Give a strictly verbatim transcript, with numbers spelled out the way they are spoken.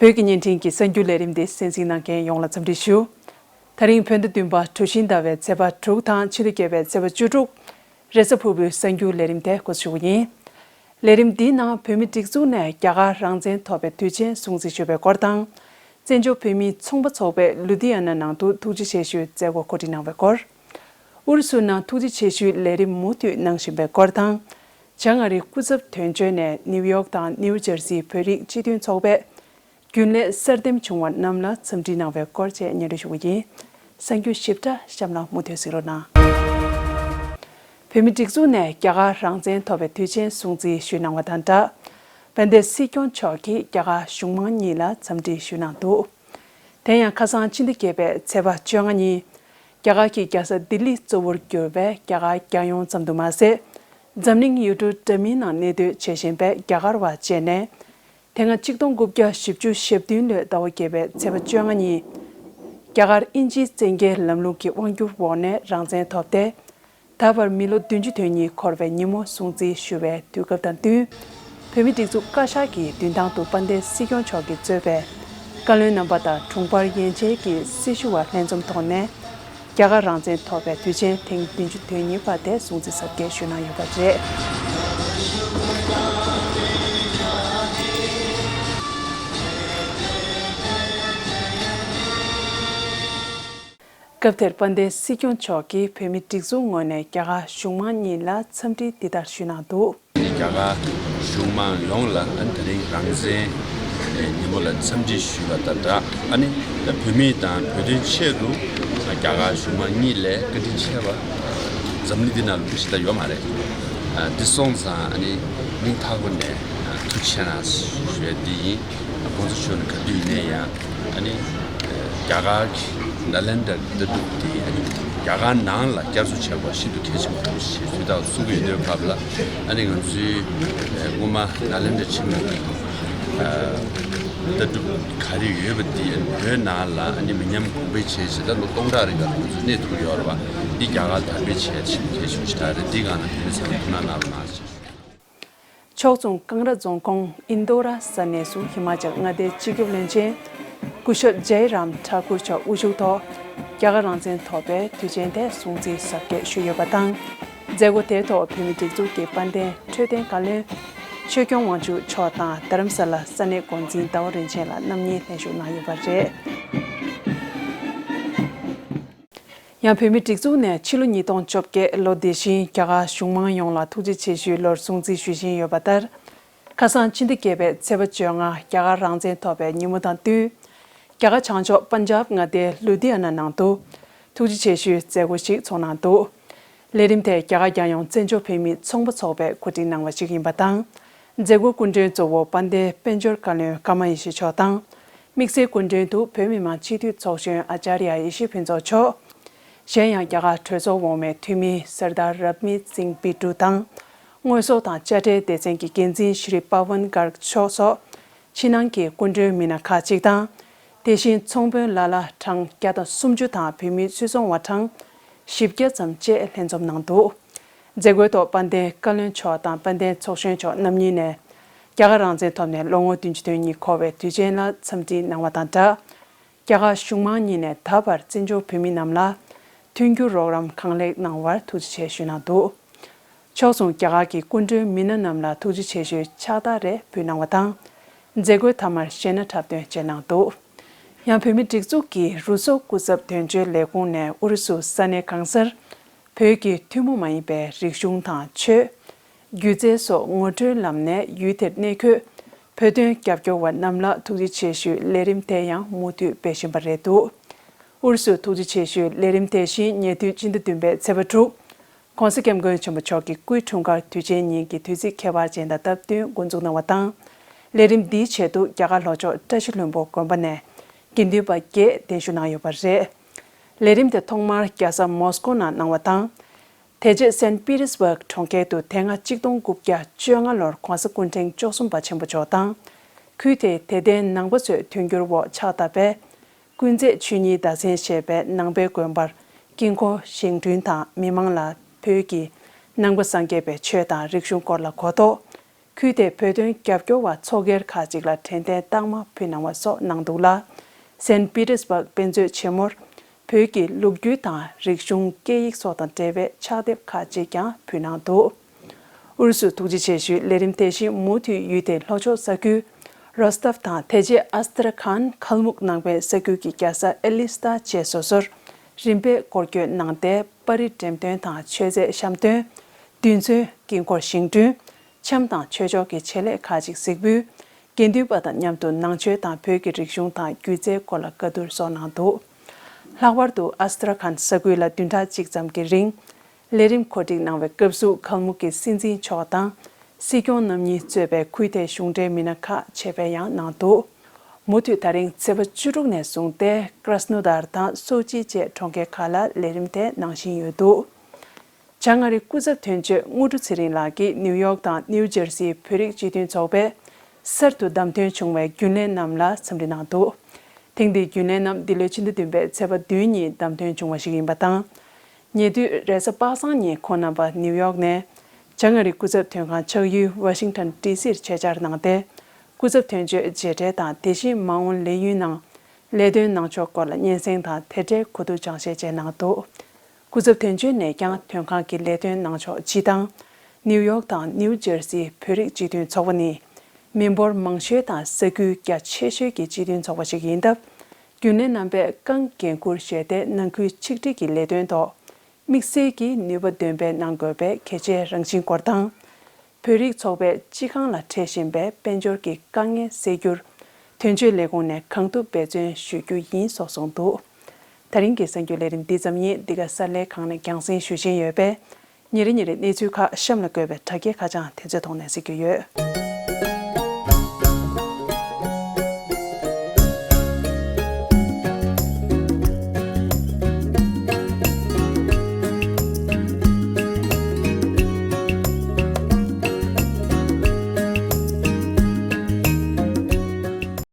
བོད་ཀྱི་བརྙན་འཕྲིན་གྱི་གསར་འགྱུར་ལས་རིམ་འདི་གསན་གཟིགས་གནང་མཁན་ཡོངས་ལ་འཚམས་འདྲི་ཞུ། ད་རིང་བོད་ཟླ་བདུན་པ་གྲུ་བཞི་ཟླ་བའི་ཚེས་པ་དྲུག་དང་ཕྱི་ཟླ་བརྒྱད་པའི་ཚེས་པ་བཅུ་དྲུག་རེས་གཟའ་ཕུར་བུའི་གསར་འགྱུར་ལས་རིམ་དེ་འགོ་ཞུ་བ་ཡིན། ལས་རིམ་འདིའི་ནང་བོད་མིའི་སྒྲིག་འཛུགས་ནས་རྒྱ་གར་རང་བཙན་ཐོབ་པའི་དུས་ཆེན་སྲུང་བརྩི་ཞུ་བའི་སྐོར་དང་། བཙན་བྱོལ་བོད་མིའི་ཚོང་པ་ཚོགས་པས་ལུ་དྷི་ཡ་ན་ནང་དུ་ཐུགས་རྗེ་ཆེ་ཞུའི་མཛད་སྒོ་གོ་སྒྲིག་གནང་བའི་སྐོར། ཨུ་རུ་སུའི་ནང་ཐུགས་རྗེ་ཆེ་ཞུའི་ལས་རིམ་མུ་མཐུད་གནང་བཞིན་པའི་སྐོར་དང་། བྱང་ཨ་རིའི་སྐུ་ཚབ་དོན་གཅོད་ནས་ནིའུ་ཡོག་དང་ནིའུ་ཇར་སིའི་བོད་རིགས་སྤྱི་མཐུན་ཚོགས་པས་རྒྱུན་ལས་གསར་འདེམས་བྱུང་བ་རྣམས་ལ་འཚམས་འདྲི་གནང་བའི་སྐོར་བཅས་སྙན་སྒྲོན་ཞུ་གི་ཡིན། གསར་འགྱུར་ཞིབ་ཕྲ་གཤམ་ལ་མུ་མཐུད་གཟིགས་རོགས་གནང་། བོད་མིའི་སྒྲིག་འཛུགས་ནས་རྒྱ་གར་རང་བཙན་ཐོབ་པའི་དུས་ཆེན་སྲུང་བརྩི་ཞུས་གནང་བ་དང་སྦྲགས། དཔལ་ལྡན་སྲིད་སྐྱོང་མཆོག་གིས་རྒྱ་གར་གཞུང་མང་གཉིས་ལ་འཚམས་འདྲི་ཞུས་གནང་འདུག་དེ་ཡང་ཁ་སང་ཕྱི་ཟླ་བརྒྱད་པའི་ཚེས་པ་བཅོ་ལྔ་ཉིན། རྒྱ་གར་གྱི་རྒྱལ་ས་ལྡི་ལི་གཙོ་བོར་གྱུར་པའི་རྒྱ་གར་རྒྱལ་ཡོངས་ཙམ་དུ་མ་ཟད། འཛམ་གླིང་ཡུལ་གྲུ་འདྲ་མིན་ནང་གནས་སྡོད་བྱེད་བཞིན་པའི་རྒྱ་གར་བ་བཅས་ནས། དེ་སྔ་ཆིག་སྟོང་དགུ་བརྒྱ་བཞི་བཅུ་ཞེ་བདུན་ལོའི་ཟླ་བ་བརྒྱད་པའི་ཚེས་པ་བཅོ་ལྔ་ཉིན། རྒྱ་གར་དབྱིན་ཇིའི་བཙན་རྒྱལ་ལམ་ལུགས་ཀྱི་དབང་སྒྱུར་འོག་ནས་རང་བཙན་ཐོབ་སྟེ། ད་བར་མི་ལོ་བདུན་ཅུ་དོན་གཉིས་འཁོར་བའི་ཉིན་མོ་སྲུང་བརྩི་ཞུ་བའི་དུས་སྐབས་དང་བསྟུན། བོད་མིའི་སྒྲིག་འཛུགས་བཀའ་ཤག་གི་མདུན་ཐང་དུ་དཔལ་ལྡན་སྲིད་སྐྱོང་མཆོག་གིས་གཙོས་པའི་བཀའ་བློན་རྣམ་པ་དང་དྲུང་འཕར་ཡན་ཆད་ཀྱི་སྲི་ཞུ་བ་ལྷན་འཛོམས་ཐོག་ནས་རྒྱ་གར་རང་བཙན་ཐོབ་པའི་དུས་ཆེན་ཐེངས་བདུན་ཅུ་དོན་གཉིས་པ་དེ་སྲུང་བརྩི་གཟབ་རྒྱས་ཞུས་གནང་ཡོད་པ་རེད། སྐབས་དེར་དཔལ་ལྡན་སྲིད་སྐྱོང་མཆོག་གིས་བོད་མིའི་སྒྲིག་འཛུགས་ངོས་ནས་རྒྱ་གར་གཞུང་མང་གཉིས་ལ་འཚམས་འདྲི་འདི་ལྟར་ཞུས་གནང་འདུག་རྒྱ་གར་གཞུང་མང་ཡོངས་ལ་ཨ་ནི་དེ་རིང་རང་བཙན་ཉིན་མོ་ལ་འཚམས་འདྲི་ཞུས་པ་དང་སྦྲགས། ཨ་ནི་བོད་མི་དང་བོད་དོན་ཆེད་དུ་རྒྱ་གར་གཞུང་མང་གཉིས་ལ་བཀའ་དྲིན་ཆེ་བ། འཛམ་གླིང་འདི་ནང་ལ་སྐུ་ཞིག་ད་ཡོད་མ་རེད། འདི་སོང་ཙང་ཨ་ནི་སྙིང་ཐག་པ་ནས་ཐུགས་རྗེ་ཆེ་གནང་ཞུ་ཡས་འདི་ཡིན། གོང་ས་མཆོག་ནས་ག་དུས་ཡིན་ན་ཡང་ཨ་ནི་རྒྱ་གར་གྱི་ནཱ་ལེནྡྲ་ལྟ་གྲུབ་དེ་ཨ་ནི་རྒྱ་གར་ནང་ལ་བསྐྱར་གསོ་བྱེད་དགོས་ཤིན་ཏུ་གལ་ཆེན་པོ་རེད་ཞེས་ཞུས་དག་གསུང་གི་ཡོད་དུས་སྐབས་ལ། ཨ་ནི་ང་ཚོའི་སྔོན་མ་ནཱ་ལེནྡྲ་ཆེན་མོ་གི་ལྟ་གྲུབ་ག་རེ་ཡོད་པ་དེ་ཨ་ནི་བོད་ནང་ལ་ཨ་ནི་མི་ཉམས་གོང་འཕེལ་བྱས་ཞེས་ད་ལོ་སྟོང་ཕྲག་རིང་ལ་ང་ཚོ་གནས་ཐུབ་ཡོད་རེད་པ། འདི་རྒྱ་གར་དར་སྤེལ་བྱས་ཞིན་ཏུ་གལ་ཆེན་པོ་ཞིག་རེད། འདི་གང་ལ་བོད་མི་ཚང་མ་ཐུགས་སྣང་གནང་རོགས་གནང་ཞེས། ཕྱོགས་མཚུངས་ཀང་ར་རྫོང་ཁོངས་ཨིན་རྡོ་ར་ས་གནས་སུ་ཧི་མ་ཅལ་མངའ་སྡེའི་སྤྱི་ཁྱབ་བློན་ཆེན་སྐུ་ཞབས་ཇའི་རམ་ཐཱ་ཀུར་མཆོག་དབུ་བཞུགས་ཐོག་རྒྱ་གར་རང་བཙན་ཐོབ་པའི་དུས་ཆེན་དེ་སྲུང་བརྩི་གཟབ་རྒྱས་ཞུས་ཡོད་པ་དང་། མཛད་སྒོ་དེའི་ཐོག་བོད་མིའི་སྒྲིག་འཛུགས་ཀྱི་དཔལ་ལྡན་འཕྲོད་བསྟེན་བཀའ་བློན་ཆོས་སྐྱོང་དབང་ཕྱུག་མཆོག་དང་རྡ་རམ་ས་ལ་ས་གནས་འགོ་འཛིན་ཟླ་བ་རིན་ཆེན་ལགས་རྣམ་གཉིས་ལྷན་ཞུགས་གནང་ཡོད་པ་རེད། ཡང་བོད་མིའི་སྒྲིག་འཛུགས་ནས་ཕྱི་ལོ་ཉིས་སྟོང་བཅོ་བརྒྱད་ལོ་འདི་བཞིན་རྒྱ་གར་གཞུང་མང་ཡོངས་ལ་ཐུགས་རྗེ་ཆེ་ཞུའི་ལོར་སྲུང་བརྩི་ཞུ་བཞིན་ཡོད་པ་ལྟར། ཁ་སང་ཕྱི་ཟླ་བརྒྱད་པའི་ཚེས་པ་བཅོ་ལྔ་རྒྱ་གར་རང་བཙན་ཐོབ་པའི་ཉིན་མོ་དང་བསྟུན། རྒྱ་གར་བྱང་ཕྱོགས་པན་ཇབ་མངའ་སྡེའི་ལུ་དྷི་ཡ་ན་ནང་དུ་ཐུགས་རྗེ་ཆེ་ཞུའི་མཛད་སྒོ་ཞིག་ཚོགས་གནང་འདུག་ལས་རིམ་དེ་རྒྱ་གར་རྒྱལ་ཡོངས་བཙན་བྱོལ་བོད་མིའི་ཚོང་པ་ཚོགས་པས་གོ་སྒྲིག་གནང་བ་ཞིག་ཡིན་པ་དང་། མཛད་སྒོའི་སྐུ་མགྲོན་གཙོ་བོ་དཔལ་ལྡན་དཔལ་འབྱོར་བཀའ་བློན་ཀརྨ་ཡེ་ཤེས་མཆོག་དང་། དམིགས་བསལ་སྐུ་མགྲོན་དུ་བོད་མི་མང་སྤྱི་འཐུས་ཚོགས་གཞོན་ཨཅཱརྱ་ཡེ་ཤེས་ཕུན་ཚོགས་མཆོག་གཞན་ཡང་རྒྱ་གར་གྲོས་ཚོགས་འོག་མའི་འཐུས་མི་སར་དར་རབ་མི་སིང་པི་ཀྲུ་དང་། དངོས་ཟོག་དང་དཔྱ་ཁྲལ་སྡེ་ཚན་གྱི་འགན་འཛིན་ཤྲི་པ་ཝན་གརག་མཆོག་སོགས་ཕྱི་ནང་གི་སྐུ་མགྲོན་མི་སྣ་ཁག་ཅིག་དང་། དེ་བཞིན་ཚོང་དཔོན་ལ་ལ་གྲངས་བརྒྱ་དང་སུམ་ཅུ་དང་བོད་མིའི་སུད་ཚོང་བ་གྲངས་བཞི་བརྒྱ་ཙམ་བཅས་ལྷན་འཛོམས་གནང་འདུག་མཛད་སྒོའི་ཐོག་དཔལ་ལྡན་བཀའ་བློན་མཆོག་དང་དཔལ་ལྡན་ཚོགས་གཞོན་མཆོག་རྣམ་གཉིས་ནས་རྒྱ་གར་རང་བཙན་ཐོབ་ནས་ལོ་ངོ་བདུན་ཅུ་དོན་གཉིས་འཁོར་བའི་དུས་ཆེན་ལ་འཚམས་འདྲི་གནང་བ་དང་སྦྲགས། རྒྱ་གར་གཞུང་མང་གཉིས་ནས་ད་བར་བཙན་བྱོལ་བོད་མི་རྣམས་ལ་མཐུན་འགྱུར་རོགས་རམ་གང་ལེགས་གནང་བར་ཐུགས་རྗེ་ཆེ་ཞུས་གནང་འདུག་ཕྱོགས་མཚུངས་རྒྱ་གར་གྱི་སྐུ་མགྲོན་མི་སྣ་རྣམས་ལ་ཐུགས་རྗེ་ཆེ་ཞུའི་ཕྱག་རྟགས་རེ་ཕུལ་གནང་བ་དང་། མཛད་སྒོའི་མཐའ་མར་གཞས་སྣ་འཁྲབ་སྟོན་བཅས་གནང་འདུག་ཡང་བོད་མིའི་སྒྲིག་འཛུགས་ཀྱི་རུ་ཚོགས་སྐུ་ཚབ་དོན་གཅོད་ལས་ཁུངས་ནས་ཨུ་རུ་སུ་ས་གནས་གང་སར་བོད་ཀྱི་ཐུན་མོང་མ་ཡིན་པའི་རིག་གཞུང་དང་ཆོས། སྒྱུ་རྩལ་སོགས་ངོ་སྤྲོད་ལམ་ནས་ཡུལ་དེར་གནས་འཁོད་བོད་དོན་རྒྱབ་སྐྱོར་བ་རྣམས་ལ་ཐུགས་རྗེ་ཆེ་ཞུའི་ལས་རིམ་དེ་ཡང་མུ་མཐུད་སྤེལ་བཞིན་པ་རེད་འདུག་ཨུ་རུ་སུའི་ཐུགས་རྗེ་ཆེ་ཞུའི་ལས་རིམ་དེ་བཞིན་ཉེ་དུས་སྤྱི་ཟླ་བདུན་པའི་ཚེས་པ་དྲུག་༧གོང་ས་༧སྐྱབས་མགོན་ཆེན་པོ་མཆོག་གི་སྐུའི་འཁྲུངས་སྐར་དུས་ཆེན་ཉིན་གྱི་དུས་ཚིགས་ཁྱད་པར་ཅན་དང་སྟབས་བསྟུན་འགོ་འཛུགས་གནང་བ་དང་། ལས་རིམ་འདིའི་ཆེད་དུ་རྒྱ་གར་ལྷོ་ཕྱོགས་བཀྲ་ཤིས་ལྷུན་པོ་དགོན་པ་ནས་དགེ་འདུན་པ་བརྒྱད་གདན་ཞུ་གནང་ཡོད་པ་རེད། ལས་རིམ་དེ་ཐོག་མར་རྒྱལ་ས་མོ་སྐོ་ནང་གནང་བ་དང་། དེ་རྗེས་སན་པི་ཏེར་སྦུག་གྲོང་ཁྱེར་དུ་དེ་སྔ་ཆིག་སྟོང་དགུ་བརྒྱ་བཅོ་ལྔ་ལོར་༧གོང་ས་སྐུ་ཕྲེང་བཅུ་གསུམ་པ་ཆེན་པོ་མཆོག་དང་། ཁུལ་དེའི་དད་ལྡན་ནང་པ་ཚོས་མཐུན་འགྱུར་འོག་ཕྱག་བཏབ་པའི་ཀུན་མཛེས་ཆོས་ཉིད་ཟླ་མཚན་ཞེས་པའི་ནང་པའི་དགོན་པར་དཀྱིལ་འཁོར་བཞེངས་སྐྲུན་དང་མི་མང་ལ་བོད་ཀྱི་ནང་པ་སངས་རྒྱས་པའི་ཆོས་དང་རིག་གཞུང་སྐོར་ལ་གོ་རྟོགས། ཁུལ་དེའི་བོད་དོན་རྒྱབ་སྐྱོར་བ་ཚོགས་སྒེར་ཁག་ཅིག་ལ་དྲན་རྟེན་རྟགས་མ་ཕུལ་གནང་བ་སོགས་གནང་འདུག་ལ། སེན་པི་ཏེར་སྦག་དཔེ་མཛོད་ཆེན་མོར་བོད་ཀྱི་ལོ་རྒྱུས་དང་རིག་གཞུང་སྐད་ཡིག་སོགས་དང་འབྲེལ་བའི་ཕྱག་དེབ་ཁག་ཅིག་ཀྱང་ཕུལ་གནང་འདུག་ཨུ་རུ་སུ་ཐུགས་རྗེ་ཆེ་ཞུའི་ལས་རིམ་དེ་བཞིན་མུ་མཐུད་ཡུལ་དེའི་ལྷོ་ཕྱོགས་ས་ཁུལ་རོ་སྟབ་དང་དེ་རྗེས་ཨ་སི་ཏྲ་ཁཱན་ཁལ་མུག་ནང་པའི་ས་ཁུལ་གྱི་རྒྱལ་ས་ཨེ་ལི་སི་ཏ་བཅས་སོ་སོར་རིམ་པས་སྐོར་སྐྱོད་གནང་སྟེ། པར་རིས་འགྲེམས་སྟོན་དང་མཆོད་རྫས་བཤམས་སྟོན། རྡུལ་ཚོན། དཀྱིལ་འཁོར་བཞེངས་སྐྲུན། འཆམ་དང་ཆོས་ཕྱོགས་ཀྱི་བྱེད་ལས་ཁག་ཅིག་གཟིགས་འབུལ། དགེ་འདུན་པ་དང་མཉམ་དུ་ནང་ཆོས་དང་བོད་ཀྱི་རིག་གཞུང་དང་སྒྱུ་རྩལ་སྐོར་ལ་བཀའ་བསྡུར་སོགས་གནང་འདུག་ལྷག་པར་དུ་ཨ་སི་ཏྲ་ཁཱན་ས་ཁུལ་ལ་བདུན་ཕྲག་གཅིག་ཙམ་གྱི་རིང་ལས་རིམ་གོ་སྒྲིག་གནང་བའི་སྐབས་སུ་ཁལ་མུག་གི་སྲིད་འཛིན་མཆོག་དང་སྲིད་སྐྱོང་རྣམ་གཉིས་གཙོས་པའི་ཁུལ་དེའི་གཞུང་འབྲེལ་མི་སྣ་ཁག་ཆེད་ཕེབས་ཡང་གནང་འདུག་མུ་མཐུད་ད་རིང་ཚེས་པ་བཅུ་དྲུག་ནས་བཟུང་སྟེ་ཀྲ་སི་ནོ་དར་དང་སོ་ཅི་བཅས་གྲོང་ཁྱེར་ཁག་ལ་ལས་རིམ་དེ་གནང་བཞིན་ཡོད་འདུག་བྱང་ཨ་རིའི་སྐུ་ཚབ་དོན་གཅོད་དངོས་གྲུབ་ཚེ་རིང་ལགས་ཀྱིས་ནིའུ་ཡོག་དང་ནིའུ་ཇར་སིའི་བོད་རིགས་སྤྱི་མཐུན་ཚོགས་པས་གསར་དུ་བདམས་ཐོན་བྱུང་བའི་རྒྱུན་ལས་རྣམས་ལ་འཚམས་འདྲི་གནང་འདུག་ཐེངས་འདིའི་རྒྱུན་ལས་རྣམས་འདི་ལོའི་ཕྱི་ཟླ་བདུན་པའི་ཚེས་པ་བདུན་ཉིན་བདམས་ཐོན་བྱུང་བ་ཞིག་ཡིན་པ་དང་། ཉེ་དུས་རེས་གཟའ་པ་སངས་ཉིན་ཁོང་རྣམ་པ་ནིའུ་ཡོག་ནས་བྱང་ཨ་རིའི་སྐུ་ཚབ་དོན་ཁང་ཆགས་ཡུལ་ཝ་ཤིང་ཊོན་ཌི་སིར་ཆེད་བཅར་གནང་སྟེ། སྐུ་ཚབ་དོན་གཅོད་མཇལ་འཕྲད་དང་དེ་བཞིན་མ་འོངས་ལས་ཡུན་ནང་ལས་དོན་གནང་ཕྱོགས་སྐོར་ལ་སྙན་སེང་དང་དེ་འབྲེལ་གོ་བསྡུར་སྦྱང་བཤད་བཅས་གནང་འདུག་སྐུ་ཚབ་དོན་གཅོད་ནས་ཀྱང་དོན་ཁང་གི་ལས་དོན་གནང་ཕྱོགས་སྤྱི་དང་། ནིའུ་ཡོག་དང་ནིའུ་ཇར་སིའི་བོད་རིགས་སྤྱི་མཐུན་ཚོགས་པ་ནི་མི་འབོར་མང་ཤོས་དང་ས་ཁུལ་རྒྱ་ཆེ་ཤོས་ཀྱི་སྤྱི་མཐུན་ཚོགས་པ་ཞིག་ཡིན་སྟབས། རྒྱུན་ལས་རྣམ་པས་རྐང་འགན་འཁུར་བཞེས་ཏེ་ནང་ཁུལ་ཆིག་སྒྲིལ་གྱི་ལས་དོན་ཐོག་དམིགས་བསལ་གྱིས་ནུས་པ་འདོན་སྤེལ་གནང་དགོས་པའི་གལ་ཆེའི་རང་བཞིན་སྐོར་དང་། བོད་རིགས་ཚོགས་པས་སྤྱི་ཁང་ལ་འཕྲད་བཞིན་པའི་དཔལ་འབྱོར་གྱི་དཀའ་ངལ་སེལ་རྒྱུར་དོན་གཅོད་ལས་ཁུངས་ནས་གང་ཐུབ་འབད་བརྩོན་ཞུ་རྒྱུ་ཡིན་སོགས་གསུངས་འདུག་ད་རིང་གི་གསར་འགྱུར་ལས་རིམ་འདི་ཙམ་ཡིན། འདི་ག་གསར་ལས་ཁང་ནས་རྒྱང་སྲིང་ཞུ་བཞིན་ཡོད་པས། ཉིན་རེ་ཉིན་རེ་གནས་ཚུལ་ཁག་གཤམ་ལ་བཀོད་པའི་དྲ་རྒྱའི་ཁ་བྱང་དེ་ཚོའི་ཐོག་ནས་གཟིགས་རྒྱུ་ཡོད།